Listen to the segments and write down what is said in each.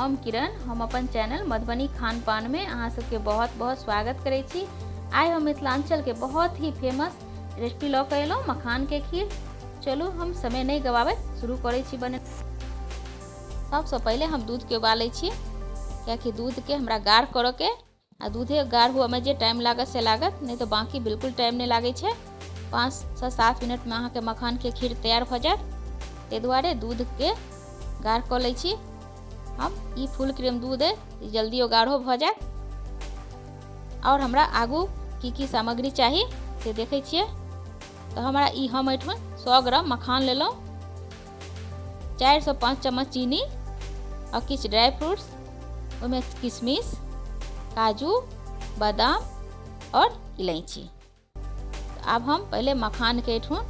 हम किरण, हम अपन चैनल मधुबनी खान पान में अहाँ सबके बहुत बहुत स्वागत करै छी। आइ हम मिथिलांचल के बहुत ही फेमस रेसिपी लऽ के एलहुँ, मखान के खीर। चलू हम समय नहीं गवाबैत शुरू करै छी बने। सबसँ पहिले हम दूध के उबालै छी, कियाकि दूध के हमरा गाढ़ करऽ के आ दूधे गाढ़ हुअमे जे टाइम लागत से लागत, नहीं तो बाकी बिल्कुल टाइम नहीं लागै छै। 5 से 7 मिनट में अहाँके मखान के खीर तैयार भऽ जायत। ताहि दुआरे दूध के गाढ़ कऽ लै छी हम। ई फुल क्रीम दूध अइ, जल्दी ओ गाढ़ो भऽ जायत। और हमरा आगू की की सामग्री चाही से देखै छियै। तऽ हमरा ई हम एहिठाम 100 ग्राम मखान लेलहुँ, 4 से 5 चम्मच चीनी और किछु ड्राई फ्रूट्स, ओहिमे किशमिश, काजू, बादाम और इलायची। आब हम पहले मखान के एहिठाम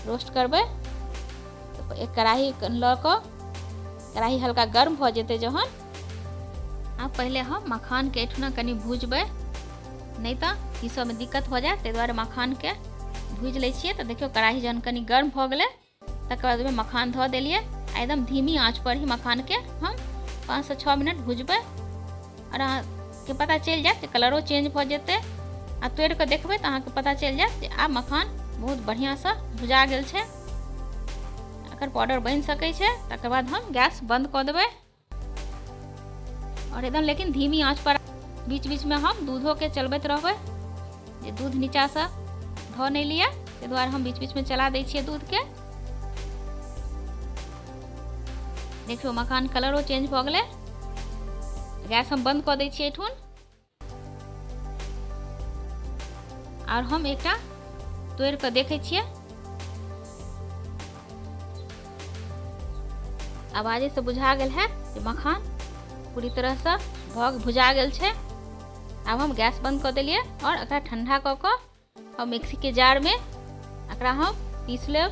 रोस्ट करबै। तो एक कढ़ाई लऽ कऽ, कढ़ाई हल्का गर्म भऽ जेतै जहन, आब पहले हम मखान के एहिठाम कनि भुजबै, नहीं तऽ ई सबमे दिक्कत भऽ जायत। ताहि दुआरे मखान के भुजि लै छियै। तऽ देखियौ कढ़ाई जहन कनि गर्म भऽ गेलै तकर बाद ओहिमे मखान धऽ देलियै। आ एकदम धीमी आँच पर ही मखान के हम 5 से 6 मिनट भुजबै और अहाँके पता चलि जायत जे कलरो चेंज भऽ जेतै। आ तोड़ि कऽ देखबै तऽ अहाँके पता चलि जायत जे आब मखान बहुत बढ़िआँसँ भुजा गेल छै, एकर पाउडर बनि सकै छै। तकर बाद हम गैस बंद कऽ देबै और एकदम लेकिन धीमी आँच पर बीच बीच में हम दूधो के चलबैत रहबै, जे दूध नीचासँ धऽ नहि लिअ, ताहि दुआरे हम बीच बीच में चला दै छियै दूध के। देखियौ मखान कलरो चेंज भऽ गेलै। गैस हम बंद कऽ दै छियै एहिठुन। और हम एकटा तोड़ि कऽ देखै छियै, आवाजे से बुझा गेल है जे मखान पूरी तरहसँ भऽ भुजा गेल छै। आब हम गैस बंद कऽ देलियै और एकरा ठंडा कऽ कऽ हम मिक्सीके जारमे एकरा हम पीस लेब।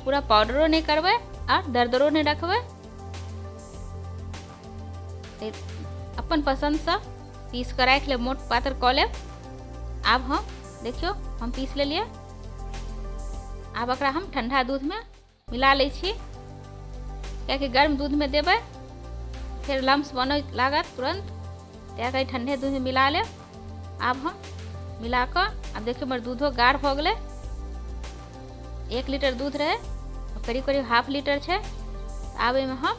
पूरा पाउडरो नहि करबै और दरदरो नहि रखबै, अपन पसन्दसँ पीस कऽ राखि लेब, मोट पातर कऽ लेब। आब हम देखियौ हम पीस लेलियै। आब एकरा हम ठंडा दूधमे मिला लै छी, कियाकि गर्म दूधमे देबै फेर लम्स बनय लागत तुरंत, तैं कनि ठंडे दूधमे मिला लेब। आब हम मिला कऽ आब देखियौ हमर दूधो गाढ़ भऽ गेलै। 1 लीटर दूध रहै, करीब करीब 1/2 लीटर छै। आब एहिमे हम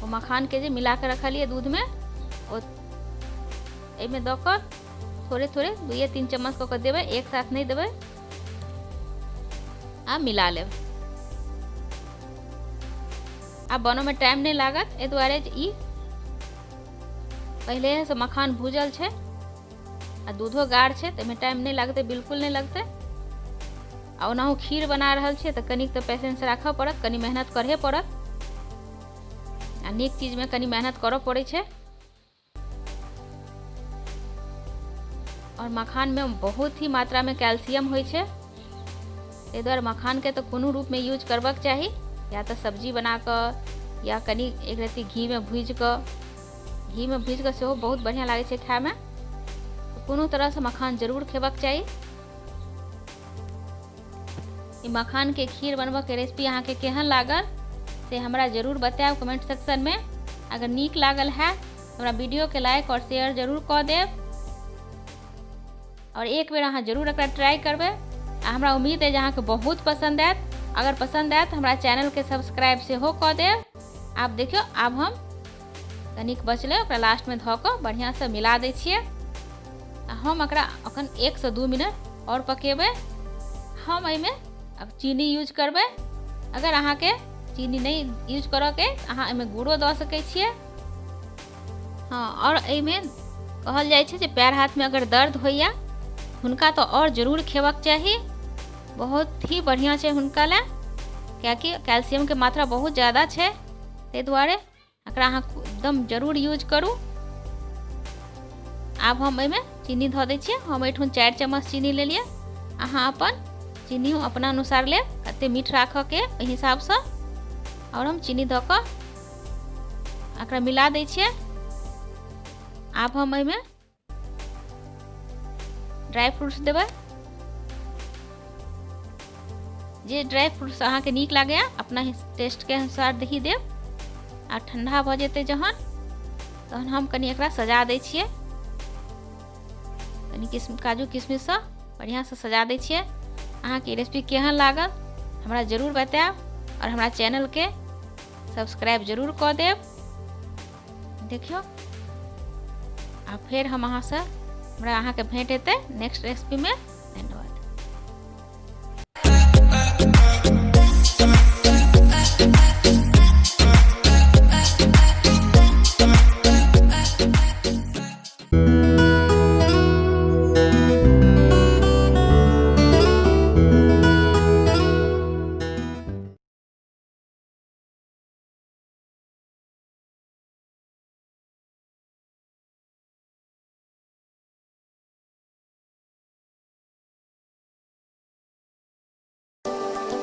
ओ मखान के जे मिला कऽ रखलियै दूधमे, ओ एहिमे दऽ कऽ थोड़े थोड़े 2-3 चम्मच कऽ कऽ देबै, एक साथ नहि देबै। आ मिला लेब। आब बनऽमे टाइम नहि लागत, एहि दुआरे जे ई पहिलेसँ मखान भूजल छै आ दूधो गाढ़ छै, तऽ एहिमे टाइम नहि लागतै, बिल्कुल नहि लगतै। आ ओनाहु खीर बना रहल छियै तऽ कनिक तऽ पेशेंस राखऽ पड़त, कनि मेहनत करहे पड़त। आ नीक चीजमे कनि मेहनत करऽ पड़ै छै। और मखानमे बहुत ही मात्रामे कैल्शियम होइ छै, ताहि दुआरे मखानके तऽ कोनो रूपमे यूज करबाक चाही, या तऽ सब्जी बना कऽ या कनि एक रत्ती घीमे भूजि कऽ, घीमे भूजि कऽ सेहो बहुत बढ़िआँ लागै छै खायमे। कोनो तरहसँ मखान जरूर खेबाक चाही। ई मखानके खीर बनबऽके रेसिपी अहाँके केहन लागल से हमरा जरूर बतायब कमेंट सेक्शनमे। अगर नीक लागल है तऽ हमरा वीडियोके लाइक और शेयर जरूर कऽ देब और एक बेर अहाँ जरूर एकरा ट्राई करबै। आ हमरा उम्मीद अइ जे अहाँके बहुत पसन्द आयत। अगर पसन्द आयत तऽ हमरा चैनलके सब्सक्राइब सेहो कऽ देब। आब देखियौ आब हम कनिक बचलै ओकरा लास्टमे धऽ कऽ बढ़िआँसँ मिला दै छियै। आ हम एकरा अखन 1 से 2 मिनट आओर पकेबै। हम एहिमे आब चीनी यूज करबै। अगर अहाँके चीनी नहि यूज करऽके अहाँ एहिमे गुड़ो दऽ सकै छियै। हाँ, और एहिमे कहल जाइ छै जे पैर हाथमे अगर दर्द होइए हुनका तऽ और जरूर खेबाक चाही, बहुत ही बढ़िआँ छै हुनका लए, कियाकि कैल्शियमके मात्रा बहुत ज़्यादा छै। ताहि दुआरे एकरा अहाँ एकदम जरूर यूज करू। आब हम एहिमे चीनी धऽ दै छियै। हम एहिठाम 4 चम्मच चीनी लेलियै। अहाँ अपन चीनी अपना अनुसार लेब, कते मीठ राखऽके ओहि हिसाबसँ। और हम चीनी धऽ कऽ एकरा मिला दै छियै। आब हम एहिमे ड्राई फ्रूट्स देबै। जे ड्राई फ्रूट्स अहाँके नीक लागैए अपना टेस्टके अनुसार दही देब। आ ठंडा भऽ जेतै जहन तहन हम कनि एकरा सजा दै छियै। कनि काजू किशमिशसँ बढ़िआँसँ सजा दै छियै। अहाँके ई रेसिपी केहन लागल हमरा जरूर बतायब और हमरा चैनलके सब्सक्राइब जरूर कऽ देब। देखियौ आ फेर हम अहाँसँ हमरा अहाँके भेंट हेतै नेक्स्ट रेसिपीमे।